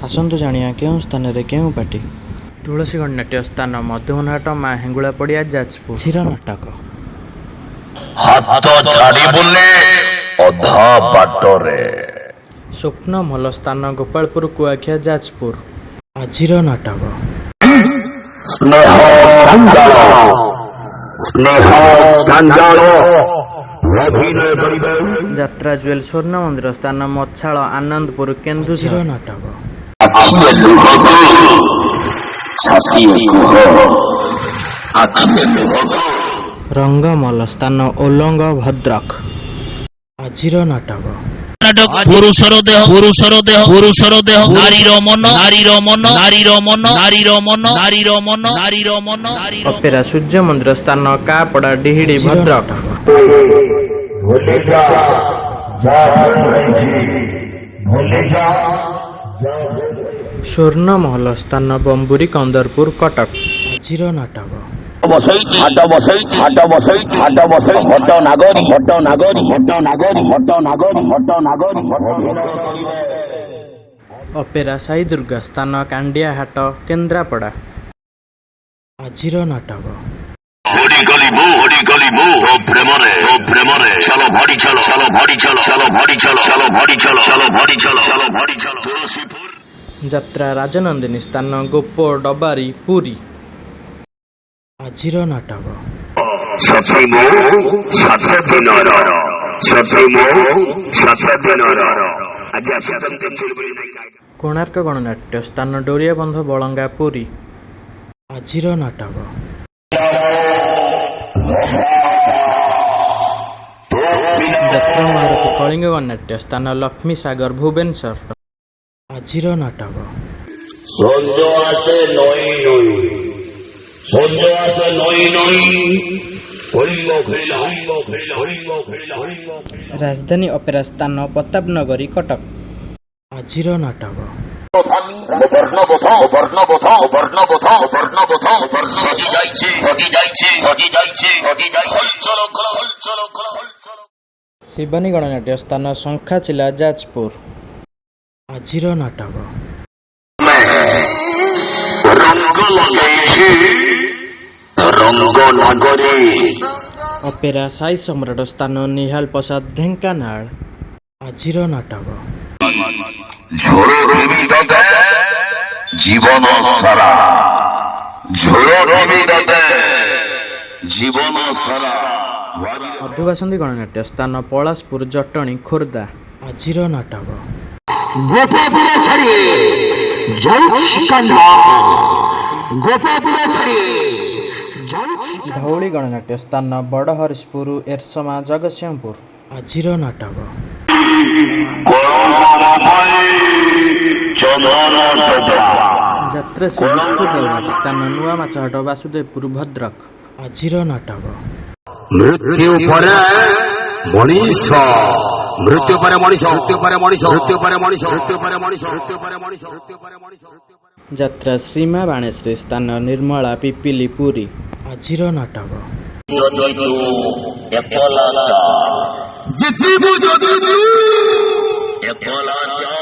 ଆସନ୍ତୁ ଜାଣିବା କେଉଁ ସ୍ଥାନରେ କେଉଁ ପାର୍ଟି। ତୁଳସୀ ଗଣନାଟ୍ୟ ସ୍ଥାନ ମଧୁବନହାଟ, ମା ହେଙ୍ଗୁଳା ପଡ଼ିଆ, ଯାଜପୁର। ଆଜିର ନାଟକ। ହାତ ଛାଡ଼ିବୁନି ଅଧା ବାଟରେ। ସ୍ୱପ୍ନ ମହଲ ସ୍ଥାନ ଗୋପାଳପୁର, କୁଆଖିଆ, ଯାଜପୁର। ଆଜିର ନାଟକ। ସ୍ନେହ ଚାଞ୍ଚାଳ, ସ୍ନେହ ଚାଞ୍ଚାଳ ଅଭିନୟ କରିବେ। ଯାତ୍ରା ଜୁଏଲ ସ୍ୱର୍ଣ୍ଣ ମନ୍ଦିର ସ୍ଥାନ ମଛାଳ, ଆନନ୍ଦପୁର, କେନ୍ଦୁଝର ନାଟକ। ଆଖିଏ ଲୁହକୁ ଛାତିଏ କୁହ, ଆଖିଏ ଲୁହକୁ। ରଙ୍ଗମହଲ ସ୍ଥାନ ଓଲଙ୍ଗ, ଭଦ୍ରକ। ଆଜିର ନାଟକ। ନାଟକ। ପୁରୁଷର ଦେହ, ପୁରୁଷର ଦେହ, ପୁରୁଷର ଦେହ, ନାରୀର ମନ, ନାରୀର ମନ, ନାରୀର ମନ, ନାରୀର ମନ, ନାରୀର ମନ, ନାରୀର ମନ, ନାରୀର ଅପେରା ସୂର୍ଯ୍ୟ ମନ୍ଦିର ସ୍ଥାନ କାପଡ଼ା, ଡିହିଡି, ଭଦ୍ରକ। ଭୁଲି ଯା, ଯା ଭୁଲ ହେଇଛି, ଭୁଲି ଯା, ଯା ଭୁଲ। ସ୍ୱର୍ଣ୍ଣ ମହଲ ସ୍ଥାନ ବମ୍ବୁରୀ, କନ୍ଦରପୁର, କଟକ। ଆଜିର ନାଟକ। ବସେଇଛି ହାଟ, ବସେଇଛି ହାଟ, ବସେଇଛି ହାଟ, ବସେଇ ହଟ ନାଗରି, ହଟ ନାଗରି, ହଟ ନାଗରି, ହଟ ନାଗରି, ହଟ ନାଗରି। ଅପେରା ସାଇ ଦୁର୍ଗା ସ୍ଥାନ କାଣ୍ଡିଆହାଟ, କେନ୍ଦ୍ରାପଡ଼ା। ଆଜିର ନାଟକ। ହରି ଗଲି ମୁଁ, ହରି ଗଲି ମୁଁ ତୋ ପ୍ରେମରେ, ତୋ ପ୍ରେମରେ। ଚାଲ ଭାଡ଼ି ଚାଲ, ଚାଲ ଭାଡ଼ି ଚାଲ, ଚାଲ ଭାଡ଼ି ଚାଲ, ଚାଲ ଭାଡ଼ି ଚାଲ, ଚାଲ ଭାଡ଼ି ଚାଲ, ଚାଲ ଭାଡ଼ି ଚାଲ, ତୁଳସୀପୁର। ଯାତ୍ରା ରାଜନନ୍ଦିନୀ ସ୍ଥାନ ଗୋପ ଡବାରୀ, ପୁରୀ। ଆଜିର ନାଟକ। ସାଥୀ ମୁଁ ସାତ ଦିନର, ସାଥୀ ମୁଁ ସାତ ଦିନର। ଆଜି ଆସୁଛନ୍ତି। କୋଣାର୍କ ଗଣନାଟ୍ୟ ସ୍ଥାନ ଡୋରିଆବନ୍ଧ, ବଳଙ୍ଗା, ପୁରୀ। ଆଜିର ନାଟକ। ଯାତ୍ରା ମହାରଥୀ କଳିଙ୍ଗ ଗଣନାଟ୍ୟ ସ୍ଥାନ ଲକ୍ଷ୍ମୀ ସାଗର, ଭୁବନେଶ୍ୱର। ଆଜିର ନାଟକ। ସଞ୍ଜ ଆସେ ନଈ ନଈ, ସଞ୍ଜ ଆସେ ନଈ ନଈ, କଳିଙ୍ଗ ଖେଳିଲା, କଳିଙ୍ଗ ଖେଳିଲା, କଳିଙ୍ଗ ଖେଳିଲା, କଳିଙ୍ଗ ଖେଳିଲା। ରାଜଧାନୀ ଅପେରା ସ୍ଥାନ ପ୍ରତାପନଗରୀ, କଟକ। ଆଜିର ନାଟକ। ବର୍ଣ୍ଣବୋଧ, ବର୍ଣ୍ଣବୋଧ, ବର୍ଣ୍ଣବୋଧ, ବର୍ଣ୍ଣବୋଧ, ବର୍ଣ୍ଣ ହଜି ଯାଇଛି, ହଜି ଯାଇଛି, ହଜି ଯାଇଛି, ହଜି ଯାଇଛି। ହଲଚଲ କର, ହଲଚଲ କର, ହଲଚଲ। ଶିବାନୀ ଗଣନାଟ୍ୟ ସ୍ଥାନ ଶଙ୍ଖାଚିଲା, ଯାଜପୁର। ଆଜିର ନାଟକ। ରଙ୍ଗ ଲଗେଇଛି ରଙ୍ଗ ନାଗରୀ। ଅପେରା ସାଇ ସମ୍ରାଟ ସ୍ଥାନ ନିହାଲ ପ୍ରସାଦ, ଢେଙ୍କାନାଳ। ଆଜିର ନାଟକ। ଝୋଳ ଦେବି ତତେ ଜୀବନ ସାରା, ଝୋଳ ଦେବି ତତେ ଜୀବନ ସାରା। ମଧୁବାସନ୍ତୀ ଗଣନାଟ୍ୟ ସ୍ଥାନ ପଳାଶପୁର, ଜଟଣୀ, ଖୋର୍ଦ୍ଧା। ଆଜିର ନାଟକ। ଗୋପପୁର ଛାଡ଼ି ଯାଉଛି କାହ୍ନା, ଗୋପପୁର ଛାଡ଼ି ଯାଉଛି। ଧଉଳି ଗଣନାଟ୍ୟ ସ୍ଥାନ ବଡ଼ହରିଶପୁର, ଏରସମା, ଜଗତସିଂହପୁର। ଆଜିର ନାଟକ। କଳଙ୍କ ପାଇଁ ଚନ୍ଦନ ସଜା। ଯାତ୍ରା ଶ୍ରୀ ବିଶ୍ୱ ଦରବାର ସ୍ଥାନ ନୂଆ ମାଛହାଟ, ବାସୁଦେବପୁର, ଭଦ୍ରକ। ଆଜିର ନାଟକ। ମୃତ୍ୟୁ ପରେ ମଣିଷ, ମୃତ୍ୟୁ ପରେ ମଣିଷ, ମୃତ୍ୟୁ ପରେ ମଣିଷ, ମୃତ୍ୟୁ ପରେ ମଣିଷ, ମୃତ୍ୟୁ ପରେ ମଣିଷ, ମୃତ୍ୟୁ ପରେ ମଣିଷ, ମୃତ୍ୟୁ ପରେ ମଣିଷ। ଯାତ୍ରା ଶ୍ରୀମା ବାଣେଶ୍ରୀ ସ୍ଥାନ ନିର୍ମଳା, ପିପିଲି, ପୁରୀ। ଆଜିର ନାଟକ। ଯଦି ତୁ ଏକଲା ଚା ଜିତିବୁ ଯଦି ତୁ ଏକଲା ଚା।